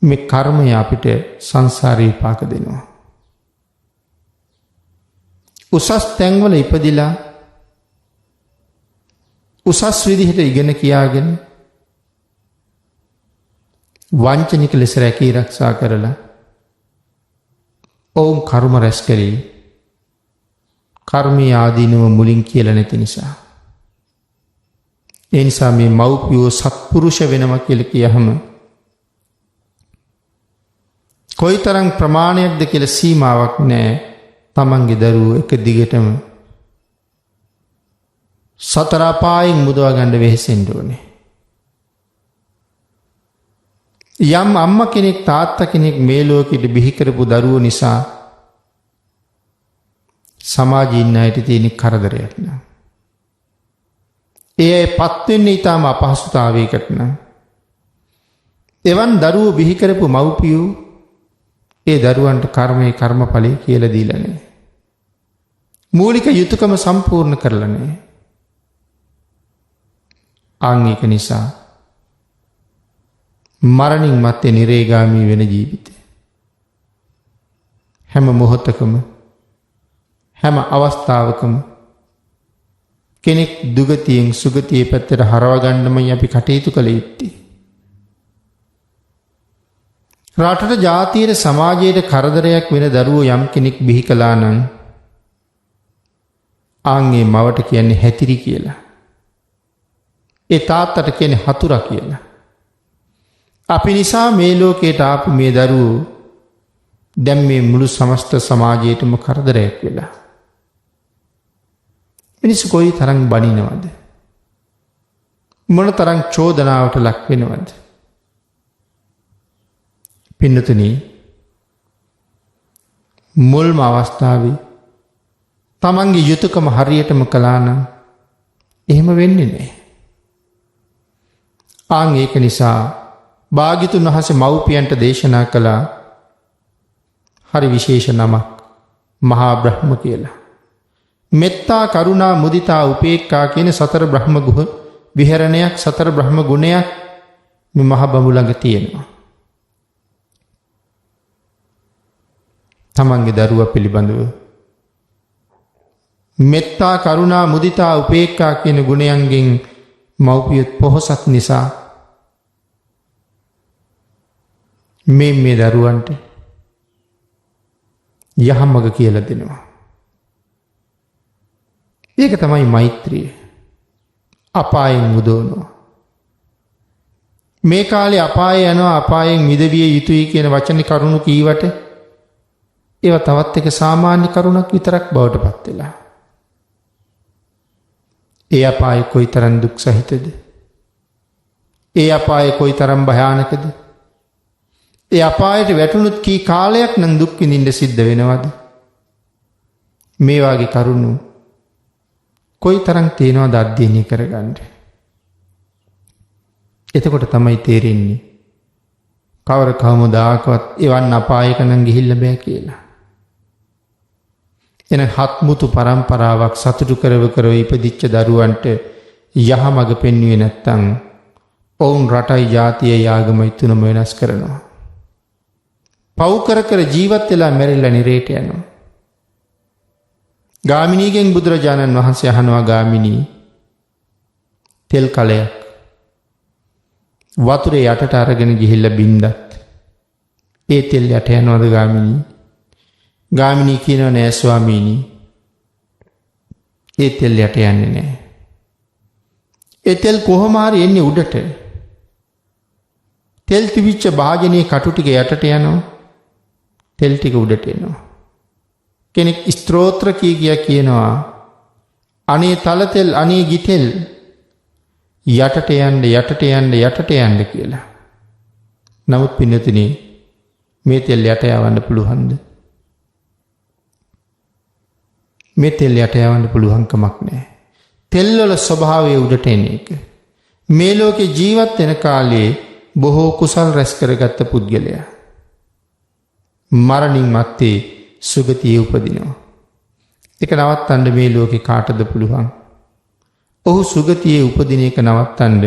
[SPEAKER 1] මේ කර්මය අපිට සංසාරේ විපාක දෙනවා. උසස් තැන්වල ඉපදිලා උසස් විදිහට ඉගෙන කියාගෙන වංචනික ලෙස රැකී රක්ෂා කරලා ඔවුන් කර්ම රැස් කරේ කර්මයේ ආදීනව මුලින් කියලා නැති නිසා. ඒ නිසා මේ මව්පියෝ සත්පුරුෂ වෙනවා කියලා කියහම කොයිතරම් ප්‍රමාණයක්ද කියලා සීමාවක් නෑ. තමන්ගේ දරුවෝ එක දිගටම සතර අපායෙන් මුදවා ගන්න වෙහෙසෙන්න ඕනේ. යම් අම්මා කෙනෙක් තාත්තා කෙනෙක් මේ ලෝකෙට බිහි කරපු දරුවෝ නිසා සමාජයේ ඉන්න අයට තියෙන කරදරයක් නෑ. ඒ අය පත් වෙන්නේ ඊටාම අපහසුතාවයකට නෑ. එවන් දරුවෝ බිහි කරපු මව්පියෝ ඒ දරුවන්ට කර්මයේ කර්මඵලය කියලා දීලා නෑ. මූලික යුතුයකම සම්පූර්ණ කරලා නෑ. ආන් ඒක නිසා මරණින් මත්තේ නිරේගාමී වෙන ජීවිතය. හැම මොහොතකම හැම අවස්ථාවකම කෙනෙක් දුගතියෙන් සුගතියේ පැත්තට හරව ගන්නමයි අපි කටයුතු කළ යුත්තේ. රටට ජාතියට සමාජයට කරදරයක් වෙන දරුවෝ යම් කෙනෙක් බිහි කළා නම් ආන් ඒ මවට කියන්නේ හැතිරි කියලා. ඒ තාත්තට කියන්නේ හතුරා කියලා. අපි නිසා මේ ලෝකයට ආපු මේ දරුවෝ දැන් මේ මුළු සමස්ත සමාජයටම කරදරයක් වෙලා. මිනිස්සු කොයි තරම් බනිනවද? මොන තරම් චෝදනාවට ලක් වෙනවද? පින්නතුනි, මුල්ම අවස්ථාවේ තමන්ගේ යුතුයකම හරියටම කළා නම් එහෙම වෙන්නේ නෑ. ආන් ඒක නිසා භාග්‍යතුන් වහන්සේ මව්පියන්ට දේශනා කළා හරි විශේෂ නමක් මහා බ්‍රහ්ම කියලා. මෙත්තා කරුණා මුදිතා උපේක්ඛා කියන සතර බ්‍රහ්ම ගුහ විහරණයක් සතර බ්‍රහ්ම ගුණයක් මේ මහ බඹු ළඟ තියෙනවා. තමන්ගේ දරුවා පිළිබඳව මෙත්තා කරුණා මුදිතා උපේක්ඛා කියන ගුණයන්ගෙන් මව්පියොත් පොහොසත් නිසා මේ මේ දරුවන්ට යහමඟ කියලා දෙනවා. ඒක තමයි මෛත්‍රිය. අපායෙන් මුදවනවා. මේ කාලේ අපාය යනවා, අපායෙන් මිදවිය යුතුයි කියන වචනේ කරුණු කීවට ඒවා තවත් එක සාමාන්‍ය කරුණක් විතරක් බවට පත් වෙලා. ඒ අපාය කොයිතරම් දුක් සහිතද? ඒ අපාය කොයිතරම් භයානකද? ඒ අපායට වැටුණොත් කී කාලයක් නම් දුක් විඳින්න සිද්ධ වෙනවද? මේ වාගේ කරුණු කොයිතරම් තියෙනවද අධ්‍යයනය කරගන්න. එතකොට තමයි තේරෙන්නේ කවර කවමදාකවත් එවන් අපායක නම් ගිහිල්ලා බෑ කියලා. එන හත්මුතු පරම්පරාවක් සතුටු කරව කරව ඉපදිච්ච දරුවන්ට යහමඟ පෙන්වුවේ නැත්තම් ඔවුන් රටයි ජාතියයි ආගමයි තුනම වෙනස් කරනවා. පව් කර කර ජීවත් වෙලා මැරිලා නිරේට යනවා. ගාමිණීගෙන් බුදුරජාණන් වහන්සේ අහනවා, ගාමිණී, තෙල් කලයක් වතුරේ යටට අරගෙන ගිහිල්ලා බින්දත් ඒ තෙල් යට යනවද ගාමිණී? ගාමිණී කියනවා, නෑ ස්වාමීනි, ඒ තෙල් යට යන්නේ නෑ. ඒ තෙල් කොහොම හරි එන්නේ උඩට. තෙල් තිබිච්ච භාජනයේ කටු ටික යටට යනවා. තෙල් ටික උඩට එනවා. කෙනෙක් ස්ත්‍රෝත්‍ර කී කියා කියනවා, අනේ තල තෙල්, අනේ ගිතෙල්, යටට යන්න, යටට යන්න, යටට යන්න කියලා. නමුත් පින්නතුනි, මේ තෙල් යට යවන්න පුළුවන්ද? මේ තෙල් යට යවන්න පුළුවන් කමක් නෑ. තෙල් වල ස්වභාවය උඩට එන එක. මේ ලෝකේ ජීවත් වෙන කාලේ බොහෝ කුසල් රැස් කරගත්ත පුද්ගලයා මරණින් මත්තේ සුගතියේ උපදිනවා. ඒක නවත්තන්න මේ ලෝකේ කාටද පුළුවන්? ඔහු සුගතියේ උපදින එක නවත්තන්න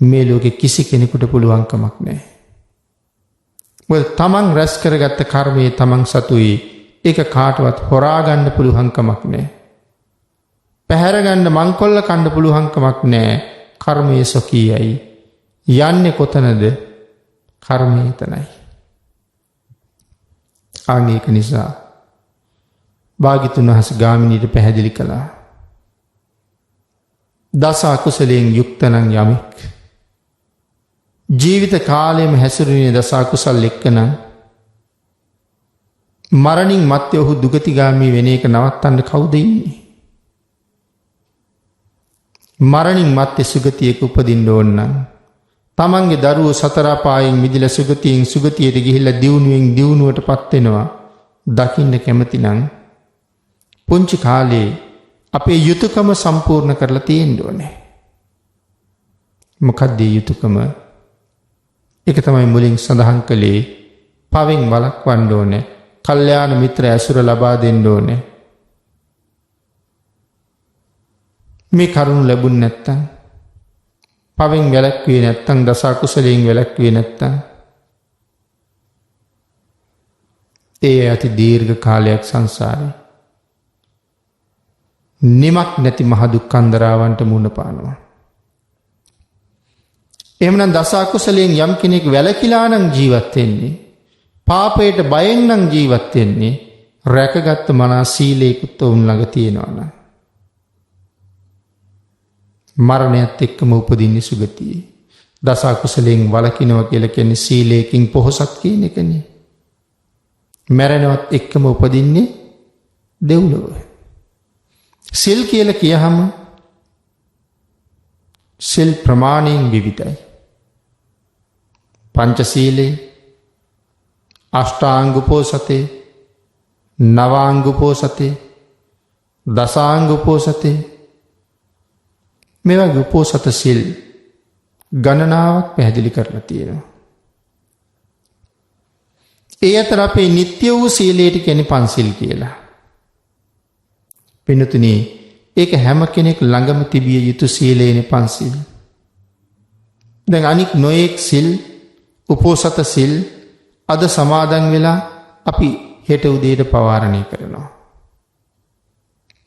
[SPEAKER 1] මේ ලෝකේ කිසි කෙනෙකුට පුළුවන් කමක් නෑ. මොකද තමන් රැස් කරගත්ත කර්මයේ තමන් සතුයි. ඒක කාටවත් හොරා ගන්න පුළුවන් කමක් නෑ. පැහැර ගන්න මංකොල්ල කන්න පුළුවන් කමක් නෑ. කර්මයේ සොකීයයි. යන්නේ කොතනද? කර්මය එතනයි. ආන් ඒක නිසා භාග්‍යතුන් වහන්සේ ගාමිණීට පැහැදිලි කළා. දස අකුසලයෙන් යුක්ත නම් යමෙක් ජීවිත කාලයම හැසිරුණේ දස අකුසල් එක්කනම් මරණින් මත්තේ ඔහු දුගතිගාමී වෙන එක නවත්තන්න කවුද ඉන්නේ? මරණින් මත්තේ සුගතියක උපදින්න ඕන නම් තමන්ගේ දරුවෝ සතර අපායෙන් මිදිලා සුගතියෙන් සුගතියට ගිහිල්ලා දියුණුවෙන් දියුණුවට පත් වෙනවා දකින්න කැමති නම් පුංචි කාලේ අපේ යුතුයකම සම්පූර්ණ කරලා තියෙන්න ඕනේ. මොකද්ද ඒ යුතුයකම? ඒක තමයි මුලින් සඳහන් කළේ පවෙන් වළක්වන්න ඕනේ. කල්යාණ මිත්‍ර ඇසුර ලබා දෙන්න ඕනේ. මේ කරුණු ලැබුණ නැත්තම්, පවෙන් වැළැක්වුවේ නැත්තම්, දස අකුසලයෙන් වැළැක්වුවේ නැත්තම් ඒ අති දීර්ඝ කාලයක් සංසාරේ නිමක් නැති මහ දුක්ඛන්දරාවන්ට මුහුණ පානවා. එහෙමනම් දස අකුසලයෙන් යම් කෙනෙක් වැළකීලා නම් ජීවත් වෙන්නේ, පාපයට බයෙන් නම් ජීවත් වෙන්නේ, රැකගත්ත මනා සීලයකුත් ඔවුන් ළඟ තියෙනවා නම් මරණයත් එක්කම උපදින්නේ සුගතියේ. දස අකුසලයෙන් වළකිනවා කියලා කියන්නේ සීලයකින් පොහොසත් කියන එකනේ. මැරෙනවත් එක්කම උපදින්නේ දෙව්ලොව. සිල් කියලා කියහම සිල් ප්‍රමාණයෙන් විවිධයි. පංචශීලයේ, අෂ්ටාංග උපෝසතේ, නවාංග උපෝසතේ, දසාංග උපෝසතේ, මේ වගේ උපෝසත සිල් ගණනාවක් පැහැදිලි කරලා තියෙනවා. ඒ අතර අපේ නිත්‍ය වූ සීලයට කියන්නේ පන්සිල් කියලා. පින්තුනි, ඒක හැම කෙනෙක් ළඟම තිබිය යුතු සීලේනේ පන්සිල්. දැන් අනික් නොයෙක් සිල්, උපෝසත සිල් අද සමාදන් වෙලා අපි හෙට උදේට පවාරණය කරනවා.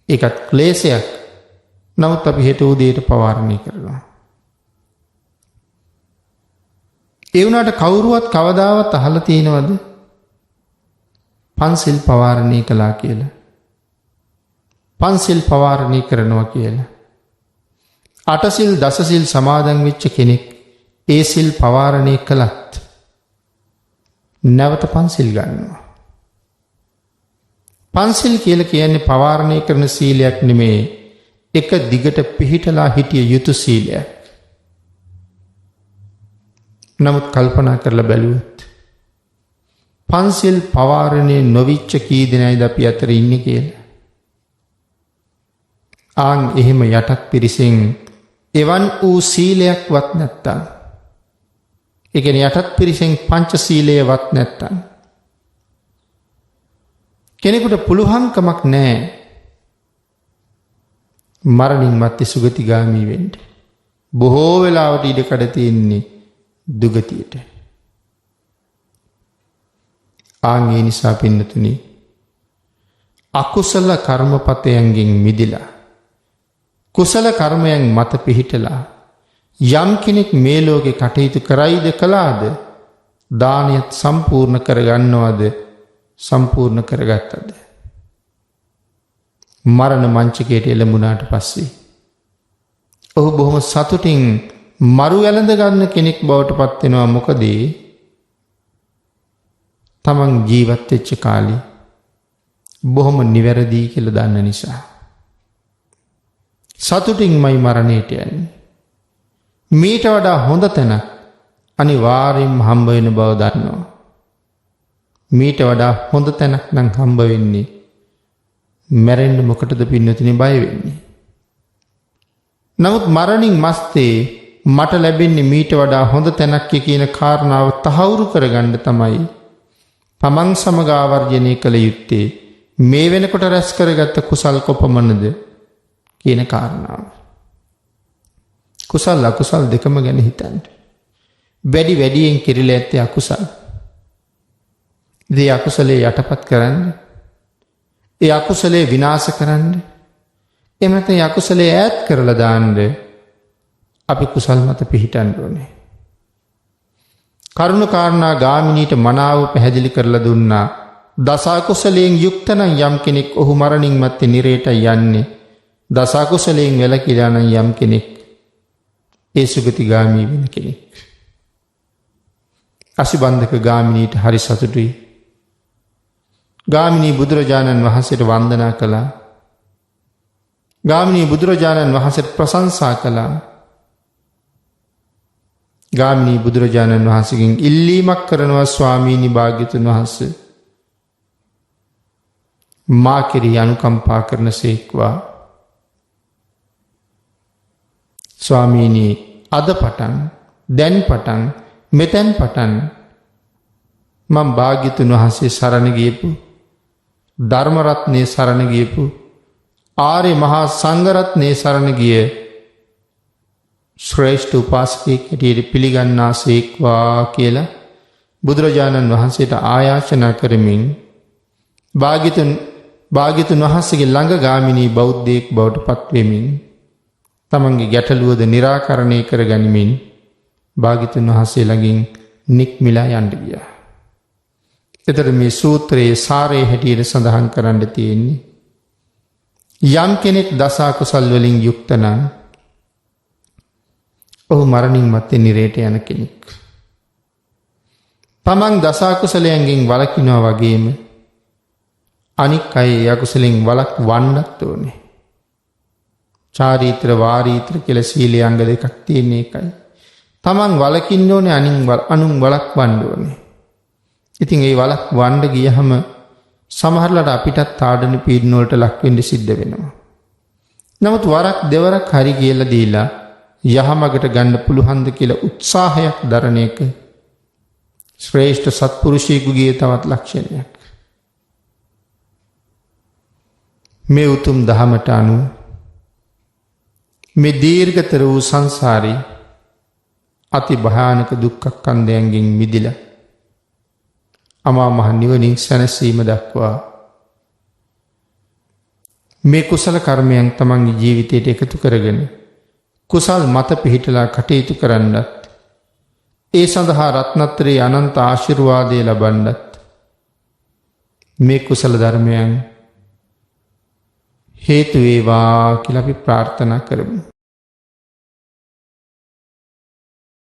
[SPEAKER 1] ඒකත් ක්ලේශයක්. නමුත් අපි හෙට උදේට පවාරණය කරනවා. ඒ වුණාට කවුරුවත් කවදාවත් අහලා තියෙනවද පන්සිල් පවාරණය කළා කියලා? පන්සිල් පවාරණය කරනවා කියලා. අටසිල් දසසිල් සමාදන් වෙච්ච කෙනෙක් ඒ සිල් පවාරණය කළත් නැවත පන්සිල් ගන්නවා. පන්සිල් කියලා කියන්නේ පවාරණය කරන සීලයක් නෙමේ, එක දිගට පිහිටලා හිටිය යුතු සීලයක්. නමුත් කල්පනා කරලා බැලුවොත් පන්සිල් පවාරණය නොවිච්ච කී දෙනයිද අපි අතර ඉන්නේ කියලා. ආන් එහෙම යටත් පිරිසෙන් එවන් වූ සීලයක්වත් නැත්තම්, ඒ කියන්නේ යටත් පිරිසෙන් පංච සීලයවත් නැත්තම් කෙනෙකුට පුළුවන්කමක් නෑ මරණින් මත්තේ සුගතිගාමී වෙන්න. බොහෝ වෙලාවට ඉඩ කඩ තියෙන්නේ දුගතියට. ආන් ඒ නිසා පින්නතුනි, අකුසල කර්මපතයන්ගෙන් මිදිලා කුසල කර්මයන් මත පිහිටලා යම් කෙනෙක් මේ ලෝකේ කටයුතු කරයිද කළාද, දානයත් සම්පූර්ණ කරගන්නවද, සම්පූර්ණ කරගත්තද, මරණ මංචකයට එළඹුණාට පස්සේ ඔහු බොහොම සතුටින් මරු වැළඳ ගන්න කෙනෙක් බවට පත් වෙනවා. මොකද තමන් ජීවත් වෙච්ච කාලේ බොහොම නිවැරදි කියලා දන්න නිසා සතුටින්මයි මරණයට යන්නේ. මීට වඩා හොඳ තැනක් අනිවාර්යෙන්ම හම්බ වෙන බව දන්නවා. මීට වඩා හොඳ තැනක් නම් හම්බ වෙන්නේ මැරෙන්න මොකටද පින්නතුනි බය වෙන්නේ? නමුත් මරණින් මස්තේ මට ලැබෙන්නේ මීට වඩා හොඳ තැනක් කියන කාරණාව තහවුරු කරගන්න තමයි තමන් සමග ආවර්ජනය කළ යුත්තේ මේ වෙනකොට රැස් කරගත්ත කුසල් කොපමණද කියන කාරණාව. කුසල් අකුසල් දෙකම ගැන හිතන්න. වැඩි වැඩියෙන් කිරිලා ඇත්තේ අකුසල්. ඉතින් අකුසලයේ යටපත් කරන්න, ඒ අකුසලයේ විනාශ කරන්න, එහෙම නැත්නම් ඒ අකුසලයේ ඈත් කරලා දාන්න අපි කුසල් මත පිහිටන්න ඕනේ. කරුණ කාරණා ගාමිනීට මනාව පැහැදිලි කරලා දුන්නා. දස අකුසලයෙන් යුක්ත නම් යම් කෙනෙක් ඔහු මරණින් මත්තේ නිරේට යන්නේ. දස අකුසලයෙන් වැළකීලා නම් යම් කෙනෙක් ඒ සුගතිගාමී වෙන කෙනෙක්. අසිබන්ධක ගාමිනීට හරි සතුටුයි. ගාමිනී බුදුරජාණන් වහන්සේට වන්දනා කළා. ගාමිනී බුදුරජාණන් වහන්සේට ප්‍රශංසා කළා. ගාමිනී බුදුරජාණන් වහන්සේගෙන් ඉල්ලීමක් කරනවා, ස්වාමීනි භාග්‍යතුන් වහන්සේ, මා කෙරෙහි අනුකම්පා කරන සේක්වා. ස්වාමීනි, අද පටන්, දැන් පටන්, මෙතෙන් පටන් මං භාග්‍යතුන් වහන්සේ සරණ ගියපු, ධර්ම රත්නයේ සරණ ගියපු, ආර්ය මහා සංඝ රත්නයේ සරණ ගිය ශ්‍රේෂ්ඨ උපාසකයෙක් හැටියට පිළිගන්නා සේක්වා කියලා බුදුරජාණන් වහන්සේට ආයාචනා කරමින් භාග්‍යතුන් වහන්සේගේ ළඟ ගාමිනී බෞද්ධයෙක් බවට පත්වෙමින් තමන්ගේ ගැටලුවද නිරාකරණය කරගනිමින් භාග්‍යතුන් වහන්සේ ළඟින් නික්මිලා යන්න ගියා. එතකොට මේ සූත්‍රයේ සාරය හැටියට සඳහන් කරන්න තියෙන්නේ යම් කෙනෙක් දස අකුසල් වලින් යුක්ත නම් ඔහු මරණින් මත්තේ නිරේට යන කෙනෙක්. තමන් දස අකුසලයන්ගෙන් වළකිනවා වගේම අනික් අය ඒ අකුසලෙන් වළක්වන්නත් ඕනේ. චාරිත්‍ර වාරීත්‍ර කියලා සීලේ අංග දෙකක් තියෙන එකයි. තමන් වළකින්න ඕනේ, අනුන් වළක්වන්න ඕනේ. ඉතින් ඒ වළක්වන්න ගියහම සමහරලාට අපිටත් තාඩන පීඩන වලට ලක් වෙන්න සිද්ධ වෙනවා. නමුත් වරක් දෙවරක් හරි කියලා දීලා යහමගට ගන්න පුළුවන්ද කියලා උත්සාහයක් දරන එක ශ්‍රේෂ්ඨ සත්පුරුෂයෙකුගේ තවත් ලක්ෂණයක්. මේ උතුම් දහමට අනුව මේ දීර්ඝතර වූ සංසාරේ අති භයානක දුක්ඛස්කන්ධයන්ගෙන් මිදිලා අමා මහ නිවනින් සැනසීම දක්වා මේ කුසල කර්මයන් තමන්ගේ ජීවිතයට එකතු කරගෙන කුසල් මත පිහිටලා කටයුතු කරන්නත් ඒ සඳහා රත්නත්‍රයේ අනන්ත ආශිර්වාදය ලබන්නත් මේ කුසල ධර්මයන් හේතු වේවා කියලා අපි ප්‍රාර්ථනා කරමු.